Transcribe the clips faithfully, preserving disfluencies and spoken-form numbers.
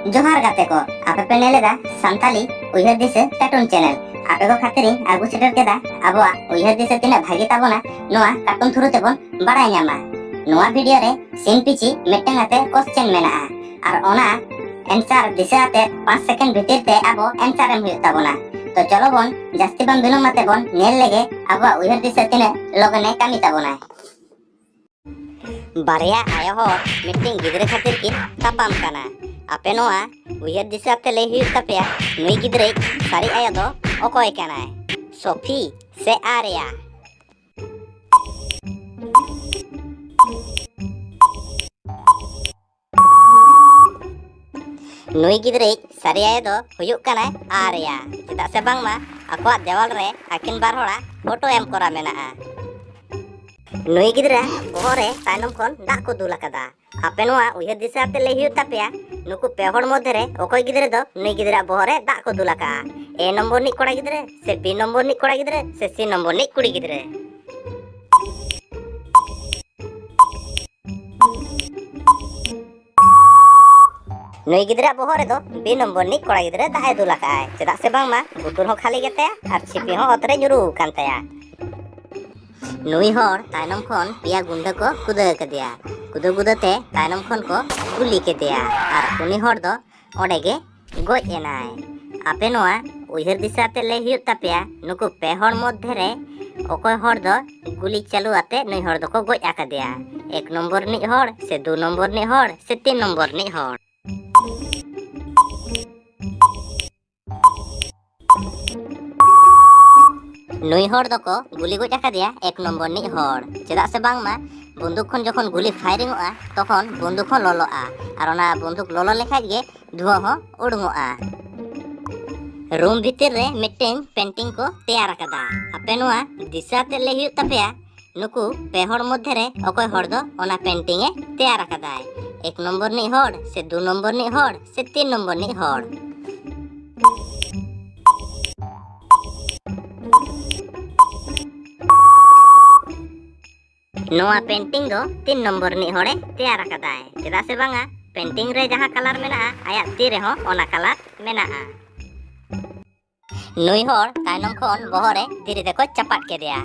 ᱡᱚᱦᱟᱨ ᱜᱟᱛᱮ ᱠᱚ, ᱟᱯᱮ ᱯᱮ ᱧᱮᱞ ᱮᱫᱟ ᱥᱟᱱᱛᱟᱞᱤ ᱩᱭᱦᱟᱹᱨ ᱫᱤᱥᱟᱹ ᱠᱟᱨᱴᱩᱱ ᱪᱮᱱᱮᱞ᱾ ᱟᱯᱮ ᱠᱚ ᱠᱷᱟᱹᱛᱤᱨ ᱤᱧ ᱟᱹᱜᱩ ᱥᱮᱴᱮᱨ ᱠᱮᱫᱟ ᱟᱵᱚᱣᱟᱜ ᱩᱭᱦᱟᱹᱨ ᱫᱤᱥᱟᱹ ᱛᱤᱱᱟᱹᱜ ᱵᱷᱟᱹᱜᱤ ᱛᱟᱵᱚᱱᱟ, ᱱᱚᱣᱟ ᱠᱟᱨᱴᱩᱱ ᱛᱷᱨᱩ ᱛᱮᱵᱚᱱ ᱵᱟᱲᱟᱭ ᱧᱟᱢᱟ᱾ ᱱᱚᱣᱟ ᱵᱷᱤᱰᱤᱭᱳ ᱨᱮ ᱥᱤᱱ ᱯᱤᱪᱷᱤ ᱢᱤᱫᱴᱟᱝ ᱟᱛᱮ ᱠᱚᱥᱪᱮᱱ ᱢᱮᱱᱟᱜᱼᱟ, ᱟᱨ ᱚᱱᱟ ᱮᱱᱥᱟᱨ ᱫᱤᱥᱟᱹ ᱟᱛᱮ ᱯᱟᱸᱪ ᱥᱮᱠᱮᱱᱰ ᱵᱷᱤᱛᱤᱨ ᱛᱮ ᱟᱵᱚ ᱮᱱᱥᱟᱨ ᱮᱢ ᱦᱩᱭᱩᱜ ᱛᱟᱵᱚᱱᱟ᱾ ᱛᱚ ᱪᱚᱞᱚ ᱵᱚᱱ ᱡᱟᱹᱥᱛᱤ ᱵᱟᱝ ᱵᱤᱞᱚᱢ ᱟᱛᱮ ᱵᱚᱱ ᱧᱮᱞ ᱞᱮᱜᱮ ᱟᱵᱚᱣᱟᱜ ᱩᱭᱦᱟᱹᱨ ᱫᱤᱥᱟᱹ ᱛᱤᱱᱟᱹᱜ ᱞᱚᱜᱚᱱᱮ ᱠᱟᱹᱢᱤ ᱛᱟᱵᱚᱱᱟᱭ᱾ ᱵᱟᱨᱭᱟ ᱟᱭᱳ ᱦᱚᱲ ᱢᱤᱫᱴᱮᱱ ᱜᱤᱫᱽᱨᱟᱹ ᱠᱷᱟᱹᱛᱤᱨ ᱠᱤᱱ ᱛᱟᱯᱟᱢ ᱠᱟᱱᱟ᱾ ᱟᱯᱮ ᱱᱚᱣᱟ ᱩᱭᱦᱟᱹᱨ ᱫᱤᱥᱟᱹ ᱟᱛᱮ ᱞᱟᱹᱭ ᱦᱩᱭᱩᱜ ᱛᱟᱯᱮᱭᱟ, ᱱᱩᱭ ᱜᱤᱫᱽᱨᱟᱹᱭᱤᱡ ᱥᱟᱹᱨᱤ ᱟᱭᱳ ᱫᱚ ᱚᱠᱚᱭ ᱠᱟᱱᱟᱭ? ᱥᱚᱯᱷᱤ ᱥᱮ ᱟᱨᱭᱟ? ᱱᱩᱭ ᱜᱤᱫᱽᱨᱟᱹᱭᱤᱡ ᱥᱟᱹᱨᱤ ᱟᱭᱳ ᱫᱚ ᱦᱩᱭᱩᱜ ᱠᱟᱱᱟᱭ ᱟᱨᱭᱟ, ᱪᱮᱫᱟᱜ ᱥᱮ ᱵᱟᱝᱢᱟ ᱟᱠᱚᱣᱟᱜ ᱫᱮᱣᱟᱞ ᱨᱮ ᱟᱹᱠᱤᱱ ᱵᱟᱨ ᱦᱚᱲᱟᱜ ᱯᱷᱳᱴᱳ ᱮᱢ ᱠᱚᱨᱟ ᱢᱮᱱᱟᱜᱼᱟ᱾ ᱱᱩᱭ ᱜᱤᱫᱽᱨᱟᱹ ᱵᱚᱦᱚᱜ ᱨᱮ ᱛᱟᱭᱱᱚᱢ ᱠᱷᱚᱱ ᱫᱟᱜ ᱠᱚ ᱫᱩᱞ ᱟᱠᱟᱫᱟ᱾ ᱟᱯᱮ ᱱᱚᱣᱟ ᱩᱭᱦᱟᱹᱨ ᱫᱤᱥᱟᱹ ᱟᱛᱮ ᱞᱟᱹᱭ ᱦᱩᱭᱩᱜ ᱛᱟᱯᱮᱭᱟ, ᱱᱩᱠᱩ ᱯᱮ ᱦᱚᱲ ᱢᱚᱫᱽᱫᱷᱮ ᱨᱮ ᱚᱠᱚᱭ ᱜᱤᱫᱽᱨᱟᱹ ᱫᱚ ᱱᱩᱭ ᱜᱤᱫᱽᱨᱟᱹᱣᱟᱜ ᱵᱚᱦᱚᱜ ᱨᱮ ᱫᱟᱜ ᱠᱚ ᱫᱩᱞ ᱟᱠᱟᱜᱼᱟ? ᱮ ᱱᱚᱢᱵᱚᱨ ᱨᱤᱱᱤᱡ ᱠᱚᱲᱟ ᱜᱤᱫᱽᱨᱟᱹ ᱥᱮ ᱵᱤ ᱱᱚᱢᱵᱚᱨ ᱨᱤᱱᱤᱡ ᱠᱚᱲᱟ ᱜᱤᱫᱽᱨᱟᱹ ᱥᱮ ᱥᱤ ᱱᱚᱢᱵᱚᱨ ᱨᱤᱱᱤᱡ ᱠᱩᱲᱤ ᱜᱤᱫᱽᱨᱟᱹ? ᱱᱩᱭ ᱜᱤᱫᱽᱨᱟᱹᱣᱟᱜ ᱵᱚᱦᱚᱜ ᱨᱮᱫᱚ ᱵᱤ ᱱᱚᱢᱵᱚᱨ ᱨᱤᱱᱤᱡ ᱠᱚᱲᱟ ᱜᱤᱫᱽᱨᱟᱹ ᱫᱟᱜ ᱮ ᱫᱩᱞ ᱟᱠᱟᱫᱼᱟᱭ, ᱪᱮᱫᱟᱜ ᱥᱮ ᱵᱟᱝᱢᱟ ᱵᱩᱛᱩᱞ ᱦᱚᱸ ᱠᱷᱟᱹᱞᱤ ᱜᱮᱛᱟᱭᱟ ᱟᱨ ᱪᱷᱤᱯᱤ ᱦᱚᱸ ᱚᱛ ᱨᱮ ᱧᱩᱨᱩ ᱟᱠᱟᱱ ᱛᱟᱭᱟ᱾ ᱱᱩᱭ ᱦᱚᱲ ᱛᱟᱭᱱᱚᱢ ᱠᱷᱚᱱ ᱯᱮᱭᱟ ᱜᱩᱱᱰᱟᱹ ᱠᱚ ᱠᱩᱫᱟᱹ ᱟᱠᱟᱫᱮᱭᱟ᱾ ᱠᱩᱫᱟᱹ ᱠᱩᱫᱟᱹ ᱛᱮ ᱛᱟᱭᱱᱚᱢ ᱠᱷᱚᱱ ᱠᱚ ᱜᱩᱞᱤ ᱠᱮᱫᱮᱭᱟ ᱟᱨ ᱩᱱᱤ ᱦᱚᱲ ᱫᱚ ᱚᱸᱰᱮ ᱜᱮ ᱜᱚᱡ ᱮᱱᱟᱭ᱾ ᱟᱯᱮ ᱱᱚᱣᱟ ᱩᱭᱦᱟᱹᱨ ᱫᱤᱥᱟᱹ ᱟᱛᱮ ᱞᱟᱹᱭ ᱦᱩᱭᱩᱜ ᱛᱟᱯᱮᱭᱟ, ᱱᱩᱠᱩ ᱯᱮ ᱦᱚᱲ ᱢᱚᱫᱽᱫᱷᱮ ᱨᱮ ᱚᱠᱚᱭ ᱦᱚᱲ ᱫᱚ ᱜᱩᱞᱤ ᱪᱟᱹᱞᱩ ᱟᱛᱮ ᱱᱩᱭ ᱦᱚᱲ ᱫᱚᱠᱚ ᱜᱚᱡ ᱟᱠᱟᱫᱮᱭᱟ? ᱮᱠ ᱱᱚᱢᱵᱚᱨ ᱨᱤᱱᱤᱡ ᱦᱚᱲ ᱥᱮ ᱫᱩ ᱱᱚᱢᱵᱚᱨ ᱨᱤᱱᱤᱡ ᱦᱚᱲ ᱥᱮ ᱛᱤᱱ ᱱᱚᱢᱵᱚᱨ ᱨᱤᱱᱤᱡ ᱦᱚᱲ? ᱱᱩᱭ ᱦᱚᱲ ᱫᱚᱠᱚ ᱜᱩᱞᱤ ᱜᱚᱡ ᱟᱠᱟᱫᱮᱭᱟ ᱮᱠ ᱱᱚᱢᱵᱚᱨ ᱨᱤᱱᱤᱡ ᱦᱚᱲ, ᱪᱮᱫᱟᱜ ᱥᱮ ᱵᱟᱝᱢᱟ ᱵᱚᱱᱫᱩᱠ ᱠᱷᱚᱱ ᱡᱚᱠᱷᱚᱱ ᱜᱩᱞᱤ ᱯᱷᱟᱭᱨᱤᱝ ᱚᱜᱼᱟ, ᱛᱚᱠᱷᱚᱱ ᱵᱚᱱᱫᱩᱠ ᱦᱚᱸ ᱞᱚᱞᱚᱜᱼᱟ, ᱟᱨ ᱚᱱᱟ ᱵᱚᱱᱫᱩᱠ ᱞᱚᱞᱚ ᱞᱮᱠᱷᱟᱡ ᱜᱮ ᱫᱷᱩᱣᱟᱹ ᱦᱚᱸ ᱩᱰᱩᱝᱚᱜᱼᱟ᱾ ᱨᱩᱢ ᱵᱷᱤᱛᱤᱨ ᱨᱮ ᱢᱤᱫᱴᱮᱱ ᱯᱮᱱᱴᱤᱝ ᱠᱚ ᱛᱮᱭᱟᱨ ᱟᱠᱟᱫᱟ᱾ ᱟᱯᱮ ᱱᱚᱣᱟ ᱫᱤᱥᱟᱹ ᱟᱛᱮ ᱞᱟᱹᱭ ᱦᱩᱭᱩᱜ ᱛᱟᱯᱮᱭᱟ, ᱱᱩᱠᱩ ᱯᱮ ᱦᱚᱲ ᱢᱚᱫᱽᱫᱷᱮ ᱨᱮ ᱚᱠᱚᱭ ᱦᱚᱲ ᱫᱚ ᱚᱱᱟ ᱯᱮᱱᱴᱤᱝ ᱮ ᱛᱮᱭᱟᱨ ᱟᱠᱟᱫᱟᱭ? ᱮᱠ ᱱᱚᱢᱵᱚᱨ ᱨᱤᱱᱤᱡ ᱦᱚᱲ ᱥᱮ ᱫᱩ ᱱᱚᱢᱵᱚᱨ ᱨᱤᱱᱤᱡ ᱦᱚᱲ ᱥᱮ ᱛᱤᱱ ᱱᱚᱢᱵᱚᱨ ᱨᱤᱱᱤᱡ ᱦᱚᱲ? ᱱᱚᱣᱟ ᱯᱮᱱᱴᱤᱝ ᱫᱚ ᱛᱤᱱ ᱱᱚᱢᱵᱚᱨ ᱨᱤᱱᱤᱡ ᱦᱚᱲᱮ ᱛᱮᱭᱟᱨ ᱟᱠᱟᱫᱟᱭ, ᱪᱮᱫᱟᱜ ᱥᱮ ᱵᱟᱝᱟ ᱯᱮᱱᱴᱤᱝ ᱨᱮ ᱡᱟᱦᱟᱸ ᱠᱟᱞᱟᱨ ᱢᱮᱱᱟᱜᱼᱟ, ᱟᱭᱟᱜ ᱛᱤ ᱨᱮᱦᱚᱸ ᱚᱱᱟ ᱠᱟᱞᱟᱨ ᱢᱮᱱᱟᱜᱼᱟ᱾ ᱱᱩᱭ ᱦᱚᱲ ᱛᱟᱭᱱᱚᱢ ᱠᱷᱚᱱ ᱵᱚᱦᱚᱜ ᱨᱮ ᱫᱷᱤᱨᱤ ᱛᱮᱠᱚ ᱪᱟᱯᱟᱫ ᱠᱮᱫᱮᱭᱟ᱾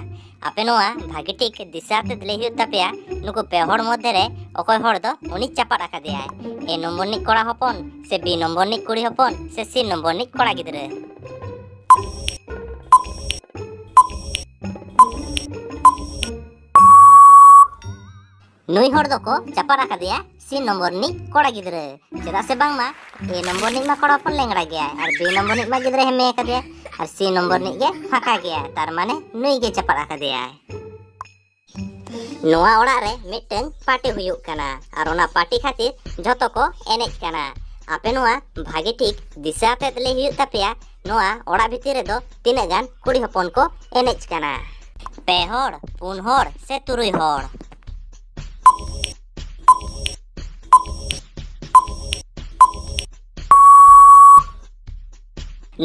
ᱟᱯᱮ ᱱᱚᱣᱟ ᱵᱷᱟᱹᱜᱤ ᱴᱷᱤᱠ ᱫᱤᱥᱟᱹ ᱟᱛᱮᱫ ᱞᱟᱹᱭ ᱦᱩᱭᱩᱜ ᱛᱟᱯᱮᱭᱟ, ᱱᱩᱠᱩ ᱯᱮ ᱦᱚᱲ ᱢᱚᱫᱽᱫᱷᱮ ᱨᱮ ᱚᱠᱚᱭ ᱦᱚᱲ ᱫᱚ ᱩᱱᱤ ᱪᱟᱯᱟᱫ ᱟᱠᱟᱫᱮᱭᱟᱭ? ᱮ ᱱᱚᱢᱵᱚᱨ ᱨᱤᱱᱤᱡ ᱠᱚᱲᱟ ᱦᱚᱯᱚᱱ, ᱥᱮ ᱵᱤ ᱱᱚᱢᱵᱚᱨ ᱨᱤᱱᱤᱡ ᱠᱩᱲᱤ ᱦᱚᱯᱚᱱ, ᱥᱮ ᱥᱤ ᱱᱚᱢᱵᱚᱨ ᱨᱤᱱᱤᱡ ᱠᱚᱲᱟ ᱜᱤᱫᱽᱨᱟᱹ? ᱱᱩᱭ ᱦᱚᱲ ᱫᱚᱠᱚ ᱪᱟᱯᱟᱫ ᱟᱠᱟᱫᱮᱭᱟ ᱥᱤ ᱱᱚᱢᱵᱚᱨ ᱨᱤᱱᱤᱡ ᱠᱚᱲᱟ ᱜᱤᱫᱽᱨᱟᱹ᱾ ᱪᱮᱫᱟᱜ ᱥᱮ ᱵᱟᱝᱢᱟ ᱮ ᱱᱚᱢᱵᱚᱨ ᱨᱤᱱᱤᱡ ᱢᱟ ᱠᱚᱲᱟ ᱦᱚᱯᱚᱱ ᱞᱮᱝᱲᱟ ᱜᱮᱭᱟᱭ, ᱟᱨ ᱵᱤ ᱱᱚᱢᱵᱚᱨ ᱨᱤᱱᱤᱡ ᱢᱟ ᱜᱤᱫᱽᱨᱟᱹ ᱦᱮᱢᱮ ᱟᱠᱟᱫᱮᱭᱟ, ᱟᱨ ᱥᱤ ᱱᱚᱢᱵᱚᱨ ᱨᱤᱱᱤᱡ ᱜᱮ ᱯᱷᱟᱸᱠᱟ ᱜᱮᱭᱟᱭ, ᱛᱟᱨ ᱢᱟᱱᱮ ᱱᱩᱭ ᱜᱮ ᱪᱟᱯᱟᱫ ᱟᱠᱟᱫᱮᱭᱟᱭ᱾ ᱱᱚᱣᱟ ᱚᱲᱟᱜ ᱨᱮ ᱢᱤᱫᱴᱟᱝ ᱯᱟᱨᱴᱤ ᱦᱩᱭᱩᱜ ᱠᱟᱱᱟ, ᱟᱨ ᱚᱱᱟ ᱯᱟᱨᱴᱤ ᱠᱷᱟᱹᱛᱤᱨ ᱡᱷᱚᱛᱚ ᱠᱚ ᱮᱱᱮᱡ ᱠᱟᱱᱟ᱾ ᱟᱯᱮ ᱱᱚᱣᱟ ᱵᱷᱟᱹᱜᱤ ᱴᱷᱤᱠ ᱫᱤᱥᱟᱹ ᱟᱛᱮᱫ ᱞᱟᱹᱭ ᱦᱩᱭᱩᱜ ᱛᱟᱯᱮᱭᱟ, ᱱᱚᱣᱟ ᱚᱲᱟᱜ ᱵᱷᱤᱛᱤᱨ ᱨᱮᱫᱚ ᱛᱤᱱᱟᱹᱜ ᱜᱟᱱ ᱠᱩᱲᱤ ᱦᱚᱯᱚᱱ ᱠᱚ ᱮᱱᱮᱡ ᱠᱟᱱᱟ? ᱯᱮ ᱦᱚᱲ, ᱯᱩᱱ ᱦᱚᱲ, ᱥᱮ ᱛᱩᱨᱩᱭ ᱦᱚᱲ?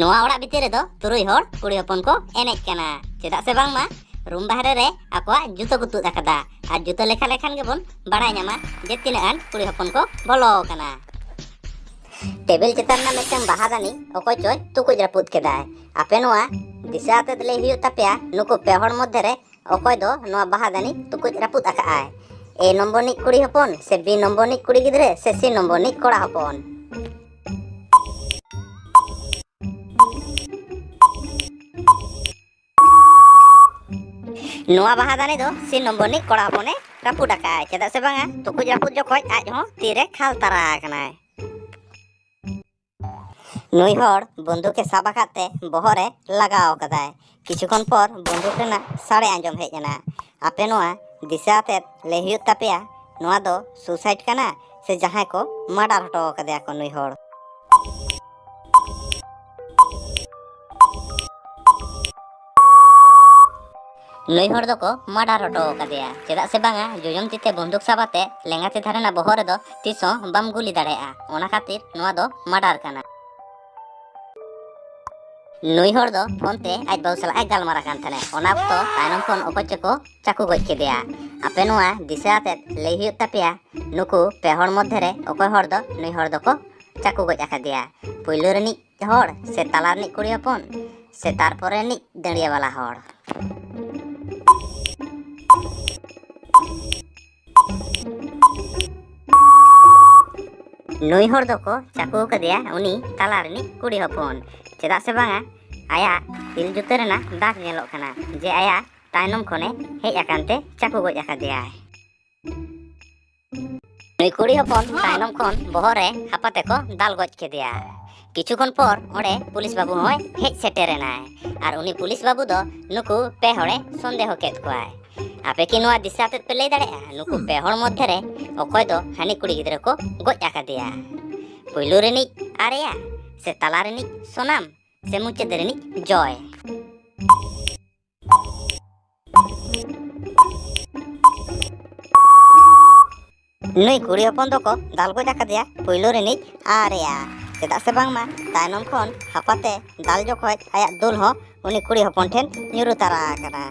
ᱱᱚᱣᱟ ᱚᱲᱟᱜ ᱵᱷᱤᱛᱤᱨ ᱨᱮᱫᱚ ᱛᱩᱨᱩᱭ ᱦᱚᱲ ᱠᱩᱲᱤ ᱦᱚᱯᱚᱱ ᱠᱚ ᱮᱱᱮᱡ ᱠᱟᱱᱟ᱾ ᱪᱮᱫᱟᱜ ᱥᱮ ᱵᱟᱝᱢᱟ ᱨᱩᱢ ᱵᱟᱦᱨᱮ ᱨᱮ ᱟᱠᱚᱣᱟᱜ ᱡᱩᱛᱟᱹ ᱠᱚ ᱛᱩᱫ ᱟᱠᱟᱫᱟ, ᱟᱨ ᱡᱩᱛᱟᱹ ᱞᱮᱠᱷᱟ ᱞᱮᱠᱷᱟᱱ ᱜᱮᱵᱚᱱ ᱵᱟᱲᱟᱭ ᱧᱟᱢᱟ ᱡᱮ ᱛᱤᱱᱟᱹᱜ ᱜᱟᱱ ᱠᱩᱲᱤ ᱦᱚᱯᱚᱱ ᱠᱚ ᱵᱚᱞᱚ ᱟᱠᱟᱱᱟ᱾ ᱴᱮᱵᱤᱞ ᱪᱮᱛᱟᱱ ᱨᱮᱱᱟᱜ ᱢᱤᱫᱴᱟᱝ ᱵᱟᱦᱟ ᱫᱟᱱᱤ ᱚᱠᱚᱭ ᱪᱚᱭ ᱛᱩᱠᱩᱡ ᱨᱟᱹᱯᱩᱫ ᱠᱮᱫᱟᱭ᱾ ᱟᱯᱮ ᱱᱚᱣᱟ ᱫᱤᱥᱟᱹ ᱟᱛᱮᱫ ᱞᱟᱹᱭ ᱦᱩᱭᱩᱜ ᱛᱟᱯᱮᱭᱟ, ᱱᱩᱠᱩ ᱯᱮ ᱦᱚᱲ ᱢᱚᱫᱽᱫᱷᱮ ᱨᱮ ᱚᱠᱚᱭ ᱫᱚ ᱱᱚᱣᱟ ᱵᱟᱦᱟ ᱫᱟᱱᱤ ᱛᱩᱠᱩᱡ ᱨᱟᱹᱯᱩᱫ ᱟᱠᱟᱫᱼᱟᱭ? ᱮ ᱱᱚᱢᱵᱚᱨ ᱨᱤᱱᱤᱡ ᱠᱩᱲᱤ ᱦᱚᱯᱚᱱ, ᱥᱮ ᱵᱤ ᱱᱚᱢᱵᱚᱨ ᱨᱤᱱᱤᱡ ᱠᱩᱲᱤ ᱜᱤᱫᱽᱨᱟᱹ, ᱥᱮ ᱥᱤ ᱱᱚᱢᱵᱚᱨ ᱨᱤᱱᱤᱡ ᱠᱚᱲᱟ ᱦᱚᱯᱚᱱ? ᱱᱚᱣᱟ ᱵᱟᱦᱟ ᱫᱟᱱᱤ ᱫᱚ ᱥᱤ ᱱᱚᱢᱵᱚᱨ ᱨᱤᱱᱤᱡ ᱠᱚᱲᱟ ᱦᱚᱯᱚᱱᱮ ᱨᱟᱹᱯᱩᱫ ᱟᱠᱟᱫᱼᱟᱭ᱾ ᱪᱮᱫᱟᱜ ᱥᱮ ᱵᱟᱝᱟ, ᱛᱩᱠᱩᱡ ᱨᱟᱹᱯᱩᱫ ᱡᱚᱠᱷᱚᱡ ᱟᱡ ᱦᱚᱸ ᱛᱤᱨᱮ ᱠᱷᱟᱞ ᱛᱟᱨᱟ ᱟᱠᱟᱱᱟᱭ᱾ ᱱᱩᱭ ᱦᱚᱲ ᱵᱚᱱᱫᱩᱠ ᱮ ᱥᱟᱵ ᱟᱠᱟᱫ ᱛᱮ ᱵᱚᱦᱚᱜ ᱨᱮ ᱞᱟᱜᱟᱣ ᱟᱠᱟᱫᱟᱭ᱾ ᱠᱤᱪᱷᱩ ᱠᱷᱚᱱ ᱯᱚᱨ ᱵᱚᱱᱫᱩᱠ ᱨᱮᱱᱟᱜ ᱥᱟᱰᱮ ᱟᱸᱡᱚᱢ ᱦᱮᱡ ᱮᱱᱟ᱾ ᱟᱯᱮ ᱱᱚᱣᱟ ᱫᱤᱥᱟᱹ ᱟᱛᱮᱫ ᱞᱟᱹᱭ ᱦᱩᱭᱩᱜ ᱛᱟᱯᱮᱭᱟ, ᱱᱚᱣᱟ ᱫᱚ ᱥᱩᱥᱟᱭᱤᱰ ᱠᱟᱱᱟ ᱥᱮ ᱡᱟᱦᱟᱸᱭ ᱠᱚ ᱢᱟᱰᱟᱨ ᱦᱚᱴᱚ ᱟᱠᱟᱫᱮᱭᱟ ᱠᱚ ᱱᱩᱭ ᱦᱚᱲ? ᱱᱩᱭ ᱦᱚᱲ ᱫᱚᱠᱚ ᱢᱟᱰᱟᱨ ᱦᱚᱴᱚ ᱟᱠᱟᱫᱮᱭᱟ᱾ ᱪᱮᱫᱟᱜ ᱥᱮ ᱵᱟᱝᱟ, ᱡᱚᱡᱚᱢ ᱛᱤ ᱛᱮ ᱵᱚᱱᱫᱩᱠ ᱥᱟᱵ ᱟᱛᱮ ᱞᱮᱸᱜᱟ ᱛᱤ ᱫᱷᱟᱨᱮ ᱨᱮᱱᱟᱜ ᱵᱚᱦᱚᱜ ᱨᱮᱫᱚ ᱛᱤᱥ ᱦᱚᱸ ᱵᱟᱢ ᱜᱩᱞᱤ ᱫᱟᱲᱮᱭᱟᱜᱼᱟ᱾ ᱚᱱᱟ ᱠᱷᱟᱹᱛᱤᱨ ᱱᱚᱣᱟ ᱫᱚ ᱢᱟᱰᱟᱨ ᱠᱟᱱᱟ᱾ ᱱᱩᱭ ᱦᱚᱲ ᱫᱚ ᱯᱷᱳᱱ ᱛᱮ ᱟᱡ ᱵᱟᱹᱦᱩ ᱥᱟᱞᱟᱜ ᱮ ᱜᱟᱞᱢᱟᱨᱟᱜ ᱠᱟᱱ ᱛᱟᱦᱮᱱᱟ᱾ ᱚᱱᱟ ᱚᱠᱛᱚ ᱛᱟᱭᱱᱚᱢ ᱠᱷᱚᱱ ᱚᱠᱚᱭ ᱪᱚᱠᱚ ᱪᱟᱠᱩ ᱜᱚᱡ ᱠᱮᱫᱮᱭᱟ᱾ ᱟᱯᱮ ᱱᱚᱣᱟ ᱫᱤᱥᱟᱹ ᱟᱛᱮᱫ ᱞᱟᱹᱭ ᱦᱩᱭᱩᱜ ᱛᱟᱯᱮᱭᱟ, ᱱᱩᱠᱩ ᱯᱮ ᱦᱚᱲ ᱢᱚᱫᱽᱫᱷᱮ ᱨᱮ ᱚᱠᱚᱭ ᱦᱚᱲ ᱫᱚ ᱱᱩᱭ ᱦᱚᱲ ᱫᱚᱠᱚ ᱪᱟᱠᱩ ᱜᱚᱡ ᱟᱠᱟᱫᱮᱭᱟ? ᱯᱩᱭᱞᱩ ᱨᱤᱱᱤᱡ ᱦᱚᱲ, ᱥᱮ ᱛᱟᱞᱟ ᱨᱤᱱᱤᱡ ᱠᱩᱲᱤ ᱦᱚᱯᱚᱱ, ᱥᱮ ᱛᱟᱨᱯᱚᱨᱮ ᱨᱤᱱᱤᱡ ᱫᱟᱹᱲᱤᱭᱟᱹ ᱵᱟᱞᱟ ᱦᱚᱲ? ᱱᱩᱭ ᱦᱚᱲ ᱫᱚᱠᱚ ᱪᱟᱠᱩ ᱟᱠᱟᱫᱮᱭᱟ ᱩᱱᱤ ᱛᱟᱞᱟ ᱨᱤᱱᱤᱡ ᱠᱩᱲᱤ ᱦᱚᱯᱚᱱ᱾ ᱪᱮᱫᱟᱜ ᱥᱮ ᱵᱟᱝᱟ, ᱟᱭᱟᱜ ᱛᱤᱞ ᱡᱩᱛᱟᱹ ᱨᱮᱱᱟᱜ ᱫᱟᱜᱽ ᱧᱮᱞᱚᱜ ᱠᱟᱱᱟ ᱡᱮ ᱟᱭᱟᱜ ᱛᱟᱭᱱᱚᱢ ᱠᱷᱚᱱᱮ ᱦᱮᱡ ᱟᱠᱟᱱ ᱛᱮ ᱪᱟᱠᱩ ᱜᱚᱡ ᱟᱠᱟᱫᱮᱭᱟᱭ᱾ ᱱᱩᱭ ᱠᱩᱲᱤ ᱦᱚᱯᱚᱱ ᱛᱟᱭᱱᱚᱢ ᱠᱷᱚᱱ ᱵᱚᱦᱚᱜ ᱨᱮ ᱦᱟᱯᱟ ᱛᱮᱠᱚ ᱫᱟᱞ ᱜᱚᱡ ᱠᱮᱫᱮᱭᱟ᱾ ᱠᱤᱪᱷᱩ ᱠᱷᱚᱱ ᱯᱚᱨ ᱚᱸᱰᱮ ᱯᱩᱞᱤᱥ ᱵᱟᱹᱵᱩ ᱦᱚᱸᱭ ᱦᱮᱡ ᱥᱮᱴᱮᱨ ᱮᱱᱟᱭ᱾ ᱟᱨ ᱩᱱᱤ ᱯᱩᱞᱤᱥ ᱵᱟᱹᱵᱩ ᱫᱚ ᱱᱩᱠᱩ ᱯᱮ ᱦᱚᱲᱮ ᱥᱚᱱᱫᱮᱦᱚ ᱠᱮᱫ ᱠᱚᱣᱟᱭ᱾ ᱟᱯᱮ ᱠᱤ ᱱᱚᱣᱟ ᱫᱤᱥᱟᱹ ᱟᱛᱮᱫ ᱯᱮ ᱞᱟᱹᱭ ᱫᱟᱲᱮᱭᱟᱜᱼᱟ, ᱱᱩᱠᱩ ᱯᱮ ᱦᱚᱲ ᱢᱚᱫᱽᱫᱷᱮ ᱨᱮ ᱚᱠᱚᱭ ᱫᱚ ᱦᱟᱹᱱᱤ ᱠᱩᱲᱤ ᱜᱤᱫᱽᱨᱟᱹ ᱠᱚ ᱜᱚᱡ ᱟᱠᱟᱫᱮᱭᱟ? ᱯᱩᱭᱞᱩ ᱨᱤᱱᱤᱡ ᱟᱨᱮᱭᱟ, ᱥᱮ ᱛᱟᱞᱟ ᱨᱤᱱᱤᱡ ᱥᱚᱱᱟᱢ, ᱥᱮ ᱢᱩᱪᱟᱹᱫ ᱨᱤᱱᱤᱡ ᱡᱚᱭ? ᱱᱩᱭ ᱠᱩᱲᱤ ᱦᱚᱯᱚᱱ ᱫᱚᱠᱚ ᱫᱟᱞ ᱜᱚᱡ ᱟᱠᱟᱫᱮᱭᱟ ᱯᱩᱭᱞᱩ ᱨᱤᱱᱤᱡ ᱟᱨᱮᱭᱟ᱾ ᱪᱮᱫᱟᱜ ᱥᱮ ᱵᱟᱝᱢᱟ ᱛᱟᱭᱱᱚᱢ ᱠᱷᱚᱱ ᱦᱟᱯᱟᱛᱮ ᱫᱟᱞ ᱡᱚᱠᱷᱚᱡ ᱟᱭᱟᱜ ᱫᱩᱞ ᱦᱚᱸ ᱩᱱᱤ ᱠᱩᱲᱤ ᱦᱚᱯᱚᱱ ᱴᱷᱮᱱ ᱧᱩᱨᱩ ᱛᱟᱨᱟ ᱟᱠᱟᱱᱟ᱾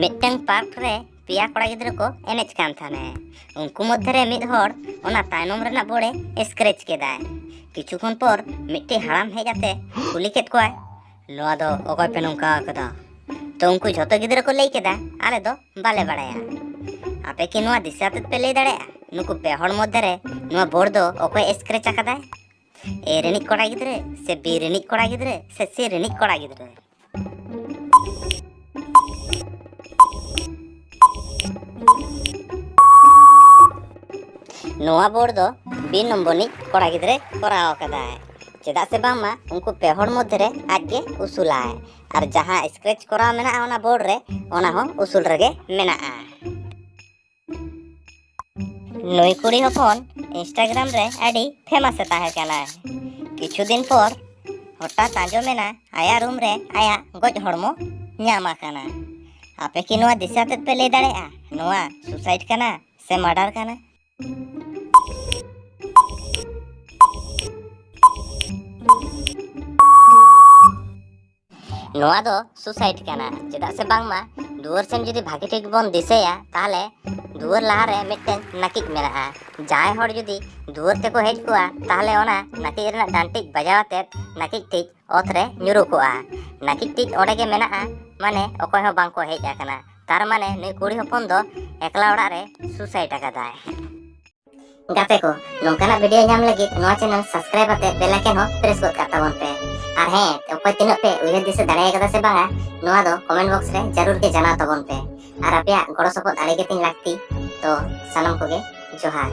ᱢᱤᱫᱴᱟᱝ ᱯᱟᱨᱠ ᱨᱮ ᱯᱮᱭᱟ ᱠᱚᱲᱟ ᱜᱤᱫᱽᱨᱟᱹ ᱠᱚ ᱮᱱᱮᱡ ᱠᱟᱱ ᱛᱟᱦᱮᱱᱟ᱾ ᱩᱱᱠᱩ ᱢᱚᱫᱽᱫᱷᱮ ᱨᱮ ᱢᱤᱫ ᱦᱚᱲ ᱚᱱᱟ ᱛᱟᱭᱱᱚᱢ ᱨᱮᱱᱟᱜ ᱵᱳᱨᱰ ᱮ ᱥᱠᱨᱮᱪ ᱠᱮᱫᱟᱭ᱾ ᱠᱤᱪᱷᱩ ᱠᱷᱚᱱ ᱯᱚᱨ ᱢᱤᱫᱴᱤᱡ ᱦᱟᱲᱟᱢ ᱦᱮᱡ ᱠᱟᱛᱮ ᱠᱩᱞᱤ ᱠᱮᱫ ᱠᱚᱣᱟᱭ, "ᱱᱚᱣᱟ ᱫᱚ ᱚᱠᱚᱭ ᱯᱮ ᱱᱚᱝᱠᱟ ᱟᱠᱟᱫᱟ?" ᱛᱚ ᱩᱱᱠᱩ ᱡᱷᱚᱛᱚ ᱜᱤᱫᱽᱨᱟᱹ ᱠᱚ ᱞᱟᱹᱭ ᱠᱮᱫᱟ, "ᱟᱞᱮ ᱫᱚ ᱵᱟᱞᱮ ᱵᱟᱲᱟᱭᱟ᱾" ᱟᱯᱮ ᱠᱤ ᱱᱚᱣᱟ ᱫᱤᱥᱟᱹ ᱟᱛᱮᱫ ᱯᱮ ᱞᱟᱹᱭ ᱫᱟᱲᱮᱭᱟᱜᱼᱟ, ᱱᱩᱠᱩ ᱯᱮ ᱦᱚᱲ ᱢᱚᱫᱽᱫᱷᱮ ᱨᱮ ᱱᱚᱣᱟ ᱵᱳᱨᱰ ᱫᱚ ᱚᱠᱚᱭ ᱥᱠᱨᱮᱪ ᱟᱠᱟᱫᱟᱭ? ᱮ ᱨᱤᱱᱤᱡ ᱠᱚᱲᱟ ᱜᱤᱫᱽᱨᱟᱹ, ᱥᱮ ᱵᱤ ᱨᱤᱱᱤᱡ ᱠᱚᱲᱟ ᱜᱤᱫᱽᱨᱟᱹ, ᱥᱮ ᱥᱤ ᱨᱤᱱᱤᱡ ᱠᱚᱲᱟ ᱜᱤᱫᱽᱨᱟᱹ? ᱱᱚᱣᱟ ᱵᱳᱨᱰ ᱫᱚ ᱵᱤ ᱱᱚᱢᱵᱚᱨ ᱨᱤᱱᱤᱡ ᱠᱚᱲᱟ ᱜᱤᱫᱽᱨᱟᱹᱭ ᱠᱚᱨᱟᱣ ᱟᱠᱟᱫᱟᱭ᱾ ᱪᱮᱫᱟᱜ ᱥᱮ ᱵᱟᱝᱢᱟ ᱩᱱᱠᱩ ᱯᱮ ᱦᱚᱲ ᱢᱚᱫᱽᱫᱷᱮ ᱨᱮ ᱟᱡ ᱜᱮ ᱩᱥᱩᱞᱟᱭ, ᱟᱨ ᱡᱟᱦᱟᱸ ᱥᱠᱨᱮᱪ ᱠᱚᱨᱟᱣ ᱢᱮᱱᱟᱜᱼᱟ ᱚᱱᱟ ᱵᱳᱨᱰ ᱨᱮ, ᱚᱱᱟ ᱦᱚᱸ ᱩᱥᱩᱞ ᱨᱮᱜᱮ ᱢᱮᱱᱟᱜᱼᱟ᱾ ᱱᱩᱭ ᱠᱩᱲᱤ ᱦᱚᱯᱚᱱ Instagram ᱨᱮ ᱟᱹᱰᱤ ᱯᱷᱮᱢᱟᱥ ᱮ ᱛᱟᱦᱮᱸ ᱠᱟᱱᱟ᱾ ᱠᱤᱪᱷᱩ ᱫᱤᱱ ᱯᱚᱨ ᱦᱚᱴᱟᱛ ᱟᱸᱡᱚᱢ ᱮᱱᱟ ᱟᱭᱟᱜ ᱨᱩᱢ ᱨᱮ ᱟᱭᱟᱜ ᱜᱚᱡ ᱦᱚᱲᱢᱚ ᱧᱟᱢ ᱟᱠᱟᱱᱟ᱾ ᱟᱯᱮ ᱠᱤ ᱱᱚᱣᱟ ᱫᱤᱥᱟᱹ ᱟᱛᱮᱫ ᱯᱮ ᱞᱟᱹᱭ ᱫᱟᱲᱮᱭᱟᱜᱼᱟ ᱱᱚᱣᱟ ᱥᱩᱥᱟᱭᱤᱰ ᱠᱟᱱᱟ ᱥᱮ ᱢᱟᱨᱰᱟᱨ ᱠᱟᱱᱟ? ᱱᱚᱣᱟ ᱫᱚ ᱥᱩᱥᱟᱭᱤᱰ ᱠᱟᱱᱟ᱾ ᱪᱮᱫᱟᱜ ᱥᱮ ᱵᱟᱝᱢᱟ ᱫᱩᱣᱟᱹᱨ ᱥᱮᱱ ᱡᱩᱫᱤ ᱵᱷᱟᱜᱮ ᱴᱷᱤᱠ ᱵᱚᱱ ᱫᱤᱥᱟᱹᱭᱟ, ᱛᱟᱦᱚᱞᱮ ᱫᱩᱣᱟᱹᱨ ᱞᱟᱦᱟᱨᱮ ᱢᱤᱫᱴᱮᱱ ᱱᱟᱹᱠᱤᱡ ᱢᱮᱱᱟᱜᱼᱟ᱾ ᱡᱟᱦᱟᱸᱭ ᱦᱚᱲ ᱡᱩᱫᱤ ᱫᱩᱣᱟᱹᱨ ᱛᱮᱠᱚ ᱦᱮᱡ ᱠᱚᱜᱼᱟ, ᱛᱟᱦᱚᱞᱮ ᱚᱱᱟ ᱱᱟᱹᱠᱤᱡ ᱨᱮᱱᱟᱜ ᱰᱟᱱᱴᱤᱡ ᱵᱟᱡᱟᱣ ᱟᱛᱮᱫ ᱱᱟᱹᱠᱤᱡ ᱴᱤᱡ ᱚᱛ ᱨᱮ ᱧᱩᱨᱩ ᱠᱚᱜᱼᱟ᱾ ᱱᱟᱹᱠᱤᱡ ᱴᱤᱡ ᱚᱸᱰᱮ ᱜᱮ ᱢᱮᱱᱟᱜᱼᱟ, ᱢᱟᱱᱮ ᱚᱠᱚᱭ ᱦᱚᱸ ᱵᱟᱝ ᱠᱚ ᱦᱮᱡ ᱟᱠᱟᱱᱟ᱾ ᱛᱟᱨ ᱢᱟᱱᱮ ᱱᱩᱭ ᱠᱩᱲᱤ ᱦᱚᱯᱚᱱ ᱫᱚ ᱮᱠᱞᱟ ᱚᱲᱟᱜ ᱨᱮ ᱥᱩᱥᱟᱭᱤᱰ ᱟᱠᱟᱫᱟᱭ᱾ ᱜᱟᱛᱮ ᱠᱚ, ᱱᱚᱝᱠᱟᱱᱟᱜ ᱵᱷᱤᱰᱤᱭᱳ ᱧᱟᱢ ᱞᱟᱹᱜᱤᱫ ᱱᱚᱣᱟ ᱪᱮᱱᱮᱞ ᱥᱟᱵᱥᱠᱨᱟᱭᱤᱵ ᱟᱛᱮ ᱵᱮᱞ ᱟᱭᱠᱚᱱ ᱦᱚᱸ ᱯᱨᱮᱥ ᱜᱚᱫ ᱠᱟᱜ ᱛᱟᱵᱚᱱ ᱯᱮ᱾ ᱟᱨ ᱦᱮᱸ, ᱚᱠᱚᱭ ᱛᱤᱱᱟᱹᱜ ᱯᱮ ᱩᱭᱦᱟᱹᱨ ᱫᱤᱥᱟᱹ ᱫᱟᱲᱮ ᱟᱠᱟᱫᱟ ᱥᱮ ᱵᱟᱝᱟ, ᱱᱚᱣᱟ ᱫᱚ ᱠᱚᱢᱮᱱᱴ ᱵᱚᱠᱥ ᱨᱮ ᱡᱟᱹᱨᱩᱲ ᱜᱮ ᱡᱟᱱᱟᱣ ᱛᱟᱵᱚᱱ ᱯᱮ᱾ ᱟᱨ ᱟᱯᱮᱭᱟᱜ ᱜᱚᱲᱚ ᱥᱚᱯᱚᱦᱚᱫ ᱟᱹᱰᱤ ᱜᱮ ᱛᱤᱧ ᱞᱟᱹᱠᱛᱤ᱾ ᱛᱚ ᱥᱟᱱᱟᱢ ᱠᱚᱜᱮ ᱡᱚᱦᱟᱨ᱾